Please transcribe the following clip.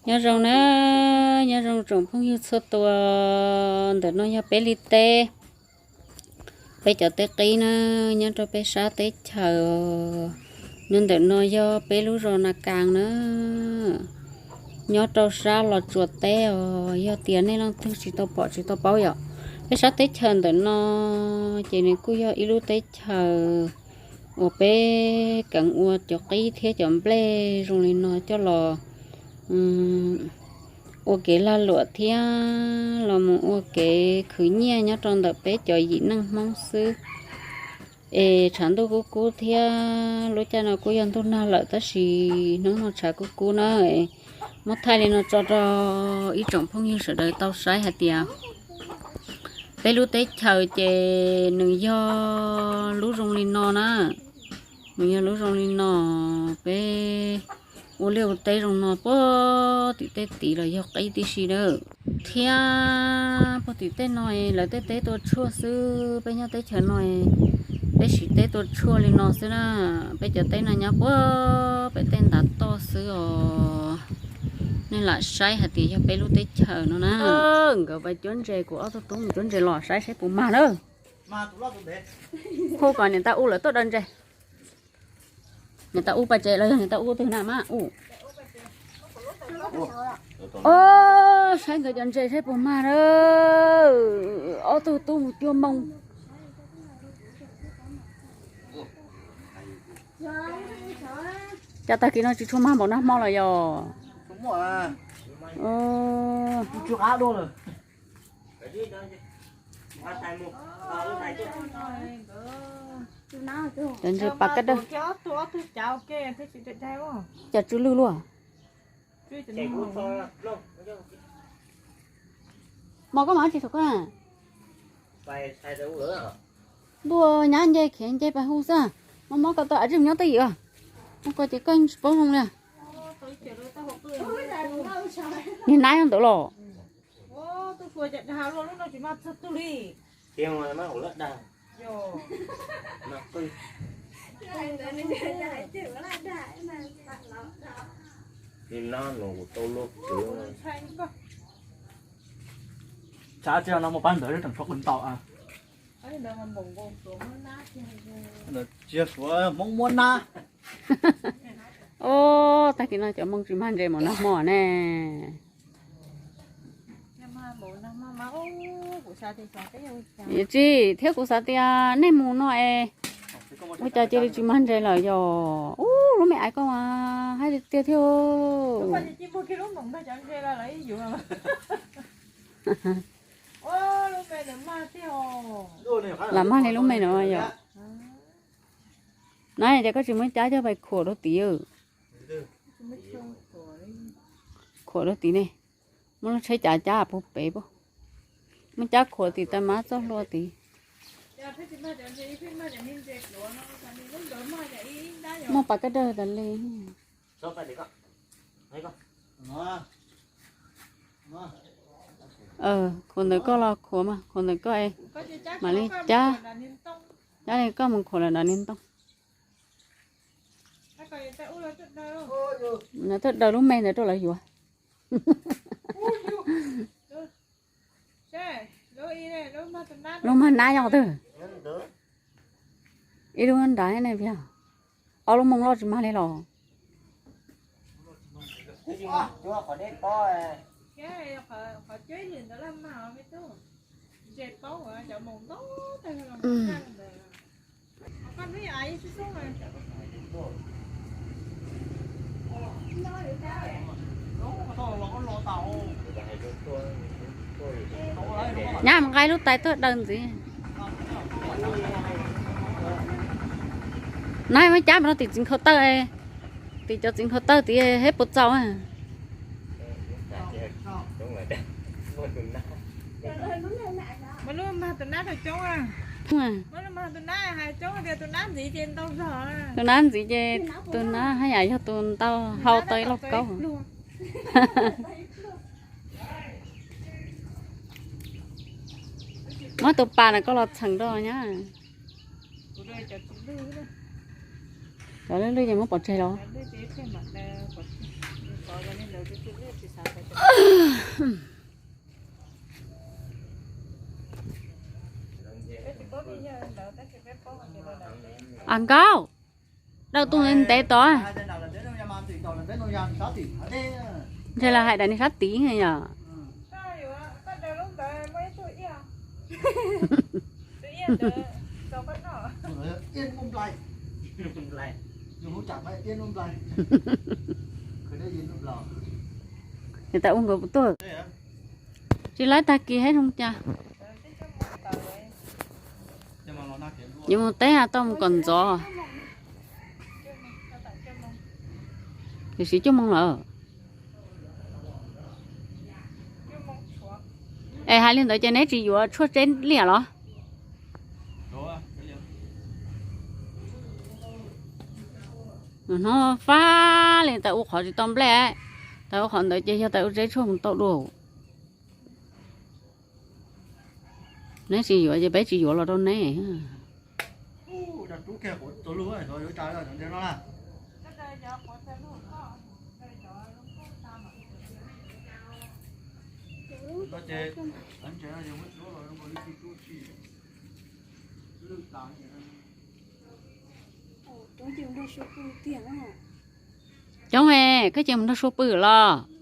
Nyob zoo na, nyob zoo tsoom phooj ywg txhua tus. Ntawm no yog peb li teb, peb cov teb qib na, nyob rau peb sab teb chaws. Nyob ntawm no yog peb lub zos Na Kas na, nyob rau sab Los Tsuas teb os. Yog tias nej leej twg tsis tau pom tsis tau paub yom, peb sab teb chaws ntawm no ces nws kuj yog ib lub teb chaws uas peb keev ua cov qib thiab cov nplej zoo li no coj los ua kev lag luam thiab los mus ua kev khwv nyiaj nyob rau ntawm peb cov yim neej Hmoob xwb. Es tshav ntuj kub kub thiab, lub caij no kuj yog ntuj nag lawm tab sis hnub no tshav kub kub na. Muab thaij li no tso rau ib tsoom phooj ywg sawv daws tau saib hais tias peb lub teb chaws ces nws yog lub zoo li no na. Nws yog lub zoo li no, peb ua liaj ua teb zoo no, puag tim tej tid los yog qib tib si na. Thiab puag tim tej no lawv tej teb tua tshuaj xwb, peb nyob teb chaws no peb siv teb tua tshuaj li no xwb na. Peb cov teb no nyob puag pem tej ntav toj xwb os. Nej lam saib hais tias yog peb lub teb chaws no na. Nkawd pais cuab ntses, kuv ob tug tub mus cuab ntses los saib saib puas mag na. Hu kom niam tais U lawv tuaj daws ntses. Niam tais U pais tsev los yog niam tais U twg na mas U? Saib nkawd cov ntses saib puas mag na. Ob tug tub mus cuab moo. Cas tag kis no tsis tshua mag npaum nag hmo los yog? Cov ntses pas kaj dawb. Cas tsw lwj luaj. Mos koj mas tsis saum koj na. Ntuj, nyab nce khiav nce pais hu xwb. Mob mob koj tau, a, tsis nyob twj ywm. Mob koj ces koj tsis paub zoo li. Niag nab nyob ntawd los. Tshav tsis no mus pab ntawd tseem tshuav qhov ntau. Tsis yog suav, Hmoob muab nab. Os, tag kis no cov moo tsis mag ntses mus nag hmo ne. Tsis thiab, kuv xav tias nej mus no es ua cas cia li tsis mag ntses lawm yog? Ub, lub me aiv koj mas hais tiag thiab. Lam mag li lub me no yom. Na, ces koj tsis muab cab coj pais khuam rau tid. Khuam rau tid ne. Muab lub tsheb cav cab puag pem puag. Muab cab khuam tim tas mas txoj hlua tid. Muaj pas kaj dawg tas li. Khuam ntawm koj los khuam mas, khuam ntawm koj es mam li cab. Cab li koj mus khuam lawm nram niag ntoo. Nws tuaj daws lub me ntawd rau lawv yuav. Lub mag nab yog twg? Ib lub nrad ne, ob lub moo loj tsis mag li los. Nyab mus nqa ib lub tais tuaj daws ntxiv. Nab muab cab mus rau tim txiv nkhaus tawj, tim cov txiv nkhaus tawj tid seb puas txaus. Muab lub mag tus nab rau coob. Muab lub mag tus nab hais coob tias tus nab ntxiv ces ntau zog. Tus nab ntxiv ces tus nab haj yam yog tus ntau hau tau ib lauj kaub. Muab tus pas na koj los txheem rau nyab. Cov lwj lwj ces muab pov tseg los. A nkauj, dawj tuaj ntev tod. Ntshe lawv hais daim niag sab tid yom. Ces tas ua nkawd puas tuaj. Tsis lawv tag kis hab zoo cas. Yuav mus teb tau mus kom ntxov. Tiam sis cuaj moos lawm. Es hais li ntawd ces neb tsis yuav tshuaj tseb liaj los? Hnub fab li tas ua qhov tsis tau nplej, tas ua qhov ntawd ces yog tas ua tseb tshuaj mus tau dua. Neb tsis yuav ces peb tsis yuav los rau neb. Coob, koj cia mus nrog sua pw los?